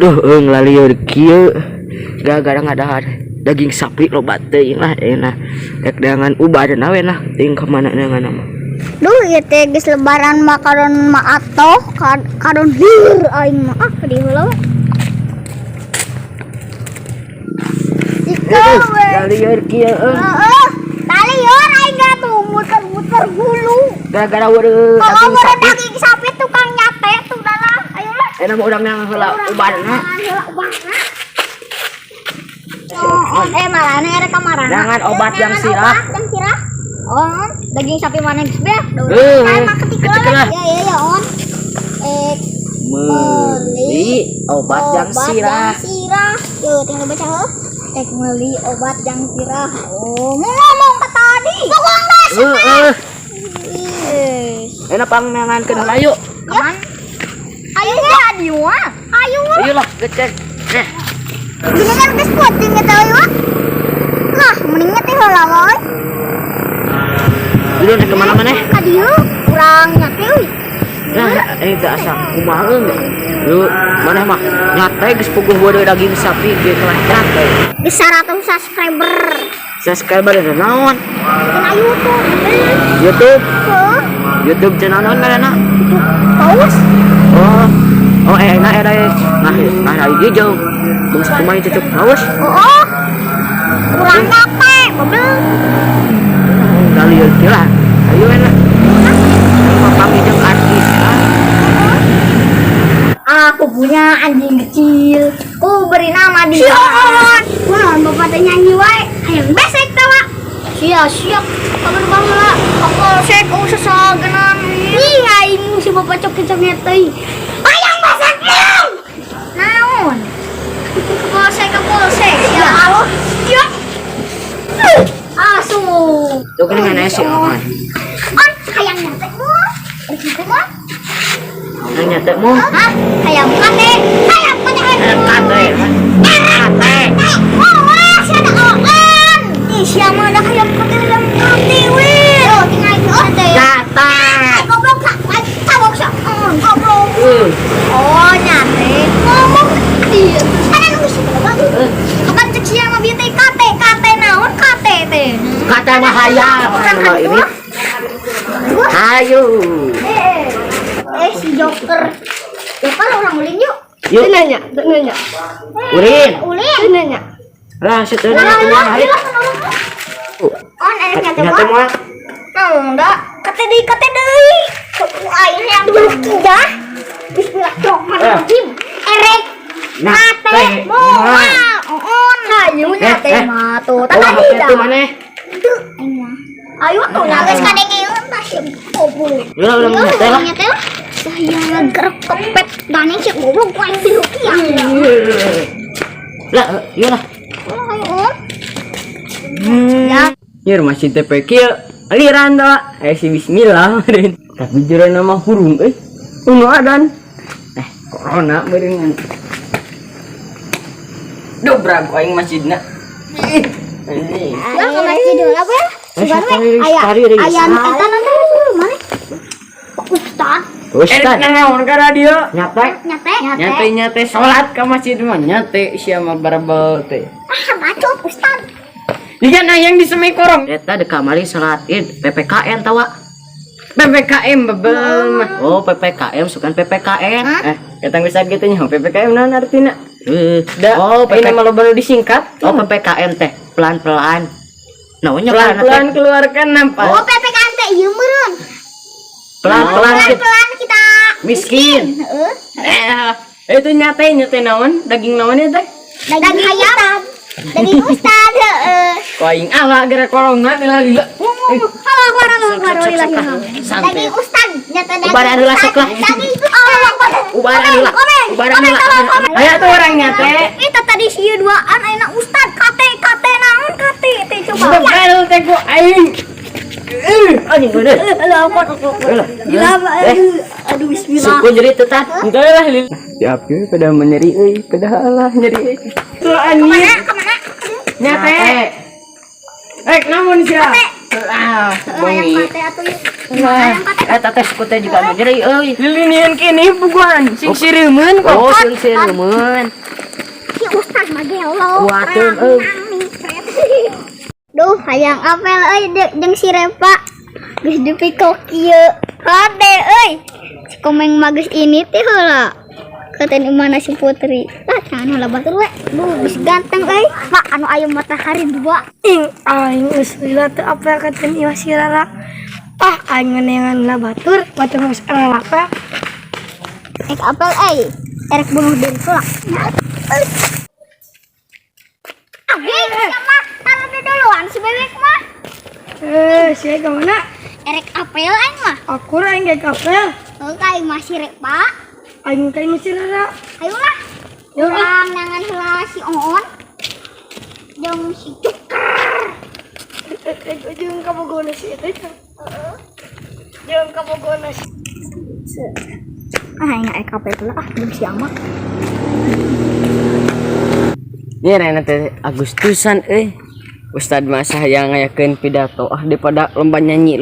Duh, euy, lalieur kieu gara-gara ngadahar daging sapi loba teuing lah enak. Rek deangan ubarna we lah, teuing ka mana neangan mah. Duh, ieu teh geus lebaran mah karon mah atoh, karon lieur aing mah. Ah, di heula we. Ika we. Lalieur kieu euy. Heeh. Tali lieur aing ga tuh muter-muter bulu. Gara-gara weureuh Kalau daging mau sapi. Daging sapi tukang nyate tuh dah lah. Ayo lah. Enak mah urang neangan heula ubarna. Heula ubarna. Oh, eh marana era ka marana. Jangan obat yang Jangan sirah. obat yang sirah. Oh, daging sapi mana geus beak? Eh, Kayak mah ketik ketik lah. Ya ya ya on. Eh, Meuli obat yang sirah. Yang sirah. Yo, tinggal baca heuh. Tek meuli obat yang sirah. Oh, mau ngomong ke tadi. Ngomong dah. Heeh. Yes. Enak pang neangankeun heula yuk. Kaman? Ayo ya, dieu. Ayo. Ayo lah, gecek. Eh, Gini kan geus puting eta euy, Wak. Lah, mendingnya teh heula wae. Dulu rek kemana maneh? Ka dieu urang nyate euy. Nah, ini teh asa kumaha euy. Lu maneh mah nyate geus puguh weureuh daging sapi ge kelah nyate. Geus 100 subscriber. Subscriber ada naon? Kena YouTube. YouTube, Heuh, YouTube channel naon ngaranna? YouTube paus. Oh. Oh, enak era nah nah hiji jauh. Bungsu kumaha cucuk haus. Oh. Urang nyate, bebel. Kali kieu lah. Ayo enak. Ayo pamit jeung artis ah. Aku punya anjing kecil, ku beri nama dia. Wah, bapak teh nyanyi wae, hayang besek tawa. Sia, siap. Kabar baheula. Aku sek oh sasagenan. Ih, aing si bapak coket-coket teuing. Hayang besek mah. Naon? Ke polsek. Ya Allah. Ya. Asu. Tuh kan ngan si on. On, hayang nyate mah. Gitu mah. Nang nyate mo. Hah? Hayang kate. Hayang kate. Kate. Kate. Wah, si ada on. Ih, siapa ada hayang kate hayang kate we. Yo, tinggal itu kate. Nyate. Goblok kak, tabok sia. Goblok. Oh, nyate. Ngomong iya. Ada nu geus bagus. Kapan cek sia mah bieu teh kate, kate naon kate teh. Kata mah hayang mah ini. Hayu. Eh, eh, si Joker. Joker orang ulin yuk. Yuk. Nanya, nanya, Urin. Ulin. Nanya. Lah, situ Lah, nyate lah, mah. Hayu. lah, On, eh, nyate Nyate mah. mah. Enggak, kate deui, kate deui. Aing yang dulu tidak. Bismillahirrahmanirrahim. Erek Nyate kate moal. On, hayu nyate Eh, eh. mah tuh. Oh, Tadi HP dah. tuh maneh. Tuh, aing mah. Ayo tuh, nah geus kadegeun tah si goblok. Udah, udah nyate lah. Nyate lah. Saya gerak kepet dani si goblok ku aing dirukiah. Lah, iya lah. Oh, ayo on. Ya. Nyer masih TP kieu aliran dah. Eh si bismillah meureun. Tapi jero nama hurung euy. Unu adan. Eh corona meureun. Dobrak ku aing masjidna. Ih, anjing. Ya ke masjid dulu apa ya? Eh, Sugan we sekali, aya sekali, Riz. aya nu eta nanti mana? Pak Ustad Ustad. Eh naon ka radio? Nyate. Nyate. Nyate nyate salat ka masjid mah nyate sia mah barbel teh. Ah, bacot Ustad. Jika yang di semai korong Eta di kamari salat Id PPKN tawa. PPKM bebel mah. Oh, PPKM sukan PPKN. Eh, eta geus gitu nya PPKM naon artina? Eh, Da, oh, oh, PPK nama loba nu disingkat. Oh, PPKM teh pelan-pelan. Naonnya Pelan-pelan teh? keluarkan nampak. Oh, PPKM teh ieu meureun. Pelan-pelan kita Pelan-pelan kita miskin. Heeh. Eh, itu nyate nyate naon? Daging naon ya teh? Daging ayam. Daging Ustad, heeh. Ku aing ala gara corona bila lila. Alah, akbar, Allah akbar, Sok, sok, sok, walillahil santai. Daging Ustad, nyata daging Ubaran heula, Ustad. sok lah. Daging Ustad. Ubaran heula. Ubaran heula. Aya tuh orang nyate. Itu tadi si duaan ayeuna Ustad kate kate naon kate teh coba. Bebel teh ku aing. Eh, Anjing bener. Alah, akbar. Heula. Gila, Eh, aduh bismillah. suku jadi tetap. Enggak lah lil. Siap ya, pada menyeri euy, pada alah nyeri euy. Tuh anjing. Kemana? Kemana? Nyate. Eh, namun sia? Ah, Hayang bongi. kate atuh yuk. Wah, eta teh suku teh juga anu nyeri euy. Lilinian kene puguhan sing sireumeun kok. Oh, sing sireumeun. Si ustaz mah gelo. Kuateun euy. Duh, hayang apel euy jeung si Repa. Geus dipikok kieu. Hade euy. Si Komeng mah geus ini teh heula. Katen mana si Putri. Ah, jangan heula batur we. Duh, geus ganteng euy. Pak anu aya matahari dua. Ing aing geus lila teu apel katen ieu si Rara. Ah, aing ngeunangan lah batur, batur geus apel. Ek apel euy. Erek bunuh diri pula. Ah, mah taruh duluan si bebek mah. Eh, sia ka mana? Erek apel aing mah. Aku aing ge apel. Heuh ka aing mah si Repa. Aing ka si Rara. Ayolah. Yo, ah. Urang nangan heula si Oon. Jeung si Cuker. Eh, jeung kabogona si eta teh. Jeung kabogona si. Ah, aing erek apel pula ah jeung si Ama. Ini rena teh Agustusan euy. Ustad masa yang ngayakeun pidato ah daripada lomba nyanyi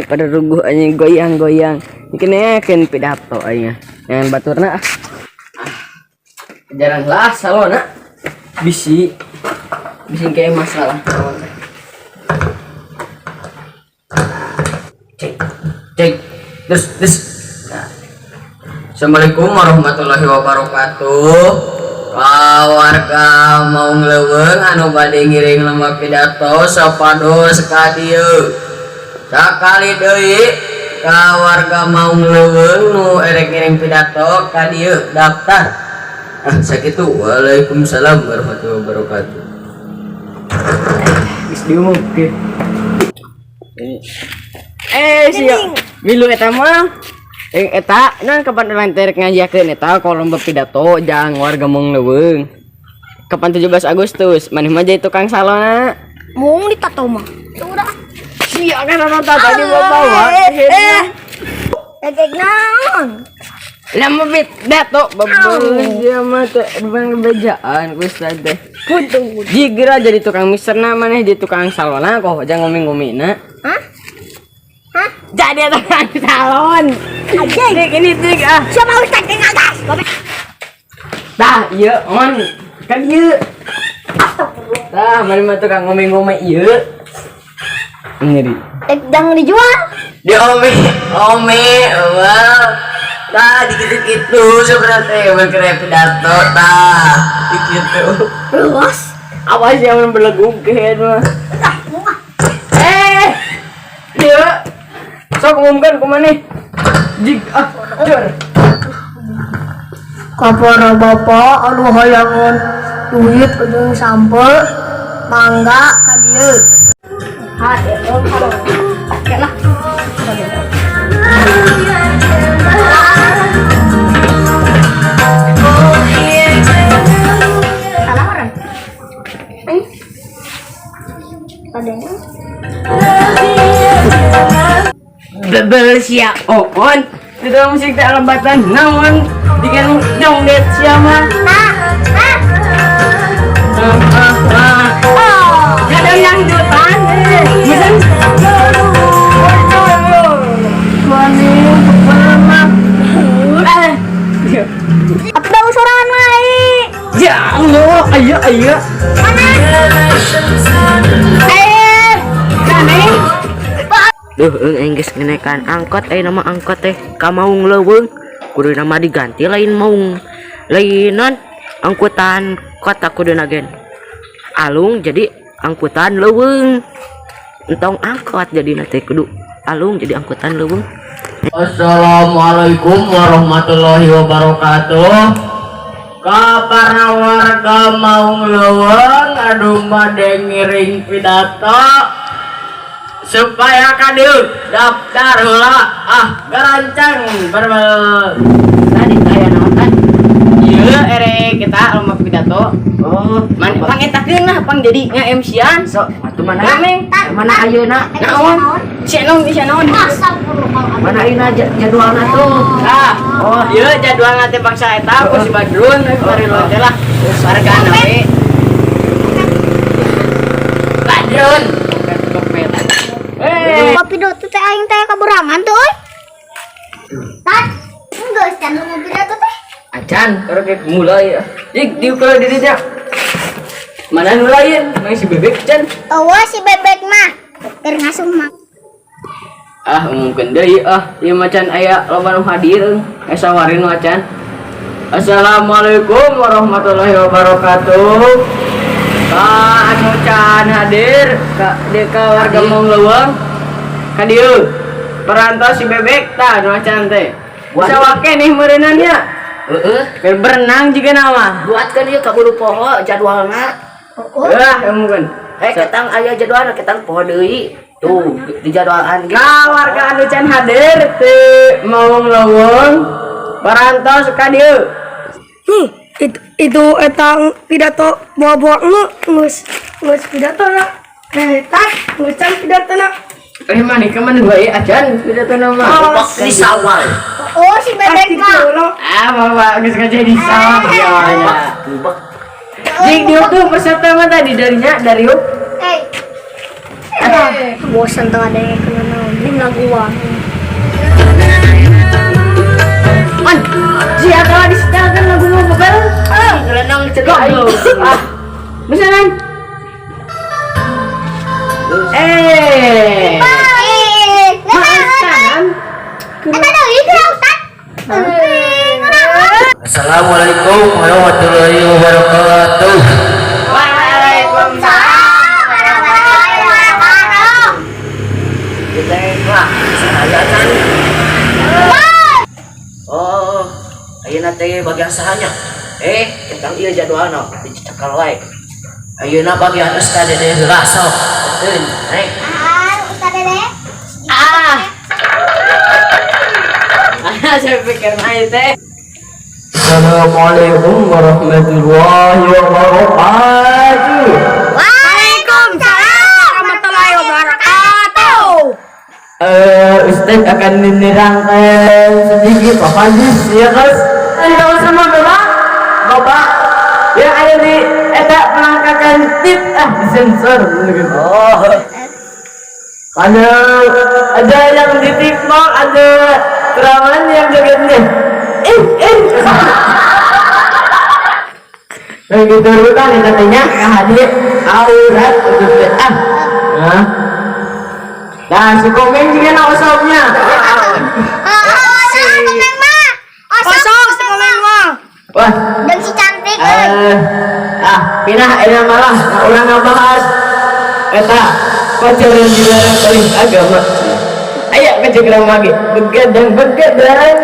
pada ruguh anjing goyang-goyang. Ini ngayakeun pidato aing. Jangan baturna ah. Jarang lah salona. Bisi bisi kayak masalah. Cek cek terus terus. Nah. Assalamualaikum warahmatullahi wabarakatuh. Warga Maung Leuweung anu bade ngiring lomba pidato sapados ka dieu. Sakali deui ka warga Maung Leuweung nu erek ngiring pidato ka dieu daftar. Ah sakitu. Waalaikumsalam warahmatullahi wabarakatuh. Geus diumumkeun. Eh sia milu eta mah. Eta non kapan urang teh rek ngajakeun eta kalau lomba pidato jang warga Maung Leuweung. Kapan 17 Agustus maneh mah jadi tukang salona. Mung ditato mah. Tuh udah. Sia kan orang tadi bawa. Erek naon? Lama pidato babeuh dia mah teh bukan kebejaan Ustaz teh. Jigra jadi tukang miserna maneh jadi tukang salona kok jangan ngomong-ngomongna. Hah? Hah? Jadi tukang salon. Anjing. Dik ini dik ah. Siapa ustaz yang ngagas? Bapak. Tah ieu on kan ieu. Tah maneh mah tukang ngomong-ngomong ieu. Ngeri. Jangan dijual. Di ome ome wow. Tah dikitu-kitu sebenarnya teh keren pidato tah dikitu. Luas. Awas yang belegug ke mah. Ah, mung ah. Eh. Ieu. Sok umumkan kumaha nih? Jig ah, jor. Ka para bapak anu hayangan duit jeung sampeu mangga ka dieu. Ha, ya, lah. Salah orang. Eh. Padanya. Bebel sia oon. Di dalam musik teh lembatan naon dikan jongdet sia mah. Ah. Kadang yang jutaan. Bisa. Apa sorangan wae? Ya Allah, ayo ayo. Mana? Eh, kane. Duh, euy geus ngenekan angkot euy nama angkot teh ka Maung Leuweung. Kudu nama diganti lain maung lainan angkutan kota kuduna gen. Alung jadi angkutan leuweung. Entong angkot jadi teh kudu alung jadi angkutan leuweung. Assalamualaikum warahmatullahi wabarakatuh. Ka para warga Maung Leuweung anu bade ngiring pidato supaya kadieu daftar heula ah garancang berbel. Tadi aya naon kan? Ieu erek kita lomba pidato. Oh, Man pangetakeun lah pang jadi nga-MC-an. sok atuh mana? Rameng. Mana ayeuna? Naon? Si naon si naon? Astagfirullahaladzim. Mana ayeuna jadwalna tuh? Ah, oh ieu jadwalna teh bangsa eta ku si Badrun bari teh lah. Wargana we. Badrun. Kopet. Eh, Kopi Pidato teh aing teh kaburangan tuh euy. Tat, geus can nu pidato teh. Acan, kalau kayak mulai ya. Jik, diukur dirinya. Mana nu lain? Mana si bebek can? Eueuh si bebek mah. Keur ngasuh mah. Ah, umumkeun deui ah, ieu macan aya loba nu hadir, eh sawarin macan. Assalamualaikum warahmatullahi wabarakatuh. Ka anu can hadir ka di ka warga Maung Leuweung. Ka dieu. Parantos si bebek tah nu acan teh. Bisa wake nih meureunan nya. Heeh. Keur berenang juga nama. Buatkan ieu kaburu poho jadwalna. Oh, Wah, umumkeun. Eh, ketang aya jadwalna ketang poho deui. Tuh, di jadwalan gitu. Ka warga anu can hadir ti Maung Leuweung. Parantos ka dieu. Nih, itu eta pidato bawa-bawa nu geus geus pidato na. Eh, tas geus can pidato na. Eh mana kemana wae acan pidato nama. Di sawah. Oh, si bebek mah. Gitu. Ah, bapak geus jadi sawah ya. Bubak. Jik dia tuh peserta mah tadi darinya dari yuk. Eh. Eh, bosan tuh ada yang kena naon. Ini laguan. Man, si atau di setelkan lagu mau bebel. Ah, ngerenang cegah aing. Ah, bisa nan? Eh, Eh, maaf Eta deui ke Ustad. Eh, ngeunaheun. Assalamualaikum warahmatullahi wabarakatuh. Waalaikumsalam. Warahmatullahi wabarakatuh. Kita lah, saya kan. Oh, ayeuna teh bagian sahanya. Eh, tentang ieu jadwalna dicekal wae. Ayeuna bagian Ustaz Dede heula sok. Eun, eh. Ah, Ustad Dede. Ah. Ah, saya pikir mah teh. Assalamualaikum warahmatullahi wabarakatuh. Waalaikumsalam Warahmatullahi wabarakatuh. Eh, Ustaz akan menerangkan sedikit hadis ya guys. Tahu sama bapak? Bapak yang ada di eta pengangkatan tip ah disensor gitu. Oh, Kalau ada yang di TikTok ada keraman yang jogetnya. Eh, eh. Begitu kan ya katanya hadir aurat untuk ah. Nah. Nah, si Komeng juga nak usapnya. Oh, si Komeng mah. Kosong si Komeng mah. Wah, Dan si cantik euy. eh, ah, pindah ini malah nah, orang ngebahas eta pacaran dilarang oleh agama. Ayo kejegram lagi, begadang begadang.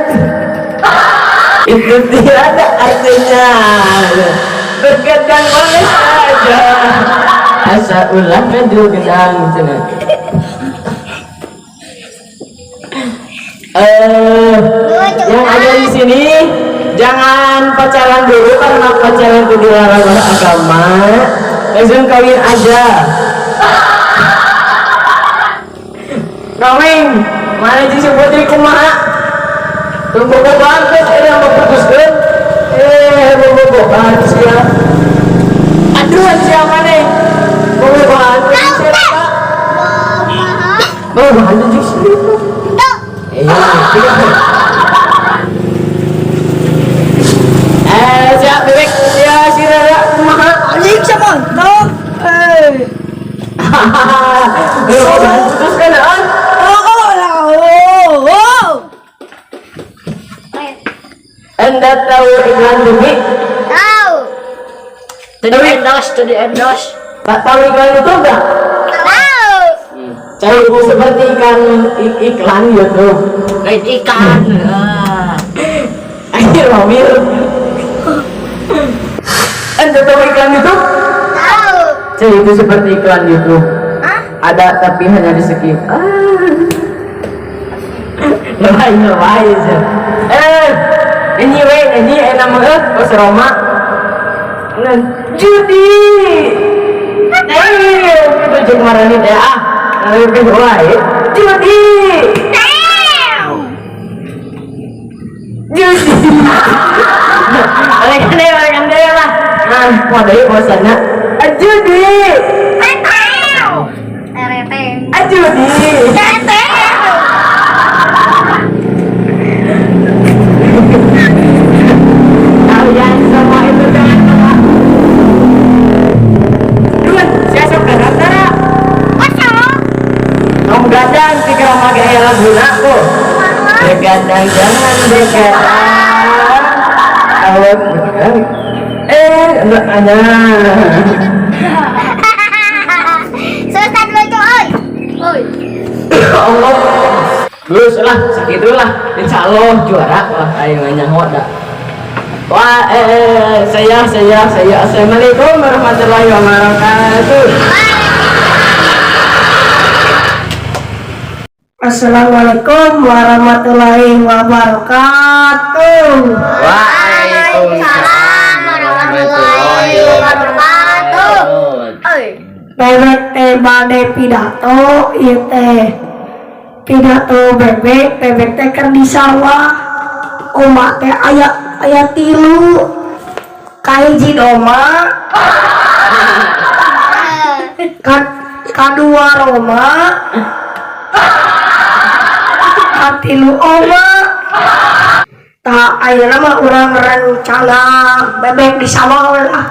Itu tidak ada artinya. Begadang boleh saja. Asa ulah ngadu gedang cenah. Eh, yang ada di sini jangan pacaran dulu karena pacaran itu dilarang oleh agama. Langsung kawin aja. Komeng, mana sih si putri kumaha? Tunggu boboan terus yang memutuskan. Eh, boboan sia. Aduh, siapa nih? Boboan terus siapa? Boboan terus siapa? Eh, eh, siap bebek, siap si Rara kumaha? Anjing siapa? Tahu? Eh. Boboan putus kan, ah? Oh, oh, lah, oh, oh. Anda tahu iklan TV? Tahu. tadi endorse, tadi endorse. Tak tahu iklan YouTube nggak? Tahu. Cari seperti iklan iklan YouTube. Lain ikan. Ah. Akhir mobil. Anda tahu iklan YouTube? Tahu. Cari itu seperti iklan YouTube. Hah? Ada tapi hanya di skip. Ah. Ngapain ngapain sih? Eh, ini we, ini enak banget, Bos Roma. Nah, judi. Eh, itu jeung marani teh ah. Lebih wae. Judi. Judi. Balikan deh, balikan deh lah. Nah, mau deui bosanna. Judi. Tereteng. Judi. Tereteng. Roma ge aya laguna kok. Terkadang jangan berkata awak eh ada. Sultan lucu euy. Euy. Allah. Terus lah, sakitulah. Insya Allah juara lah, ayo nyaho dah. Wah, saya Assalamualaikum warahmatullahi wabarakatuh. Assalamualaikum warahmatullahi wabarakatuh. Waalaikumsalam warahmatullahi wabarakatuh. Euy. Bebek teh bade pidato ieu teh. Pidato bebek, bebek teh keur di sawah. Oma teh aya aya tilu. Kahiji doma, kadua Roma, katilu oma. Tah, ayeuna mah urang rencana bebek di sawah we lah.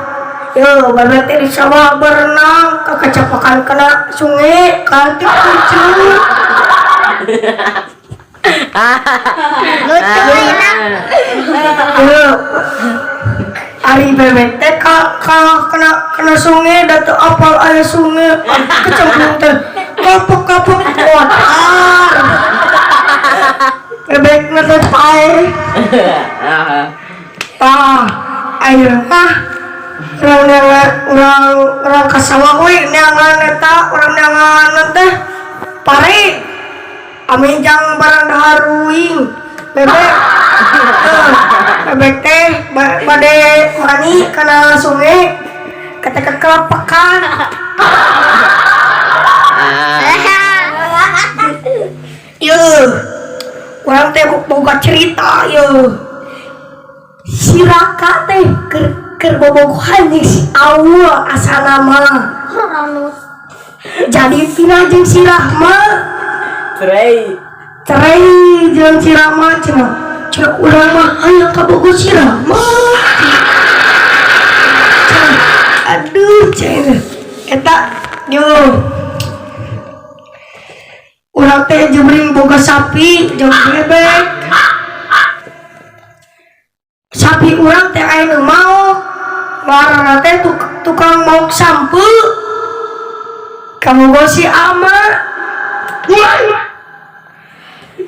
Yo, bebek teh di sawah berenang, kakacapakan kena sungai, kanti lucu. Lucu enak. Yo, ari bebek teh ka kena kena sungai, da teu apal aya sungai, kecemplung teh kapok kapok kotar. Bebek teh paeh. Tah, ayeuna mah urang neangan, urang urang ka sawah we neangan eta, urang neangan teh pare. Ame jang barang dahar uing. Bebek. Eh, bebek teh bade mandi kana sungai ketika kelepakan. Yeuh. Urang teh boga cerita yeuh. Si Raka teh keur bobogohan jeung si Aul asana mah. Jadi pindah jeung si Rahma. Cerai. Cerai jeung si Rahma cenah. Cenah urang mah hayang kabogoh si Rahma. Cenah, aduh cenah. Eta yo. Urang teh jebring boga sapi jeung bebek. Sapi urang teh aya nu maok. Ngaranna teh tukang maok sampeu. Kabogoh si Ama.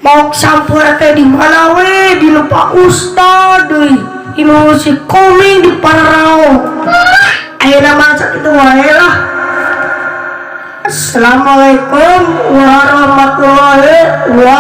Maok sampeu teh di mana we, di nu Pak Ustad deui. Di nu si Koming di Pararao. Ayeuna mah sakitu wae lah. Assalamualaikum warahmatullahi wabarakatuh.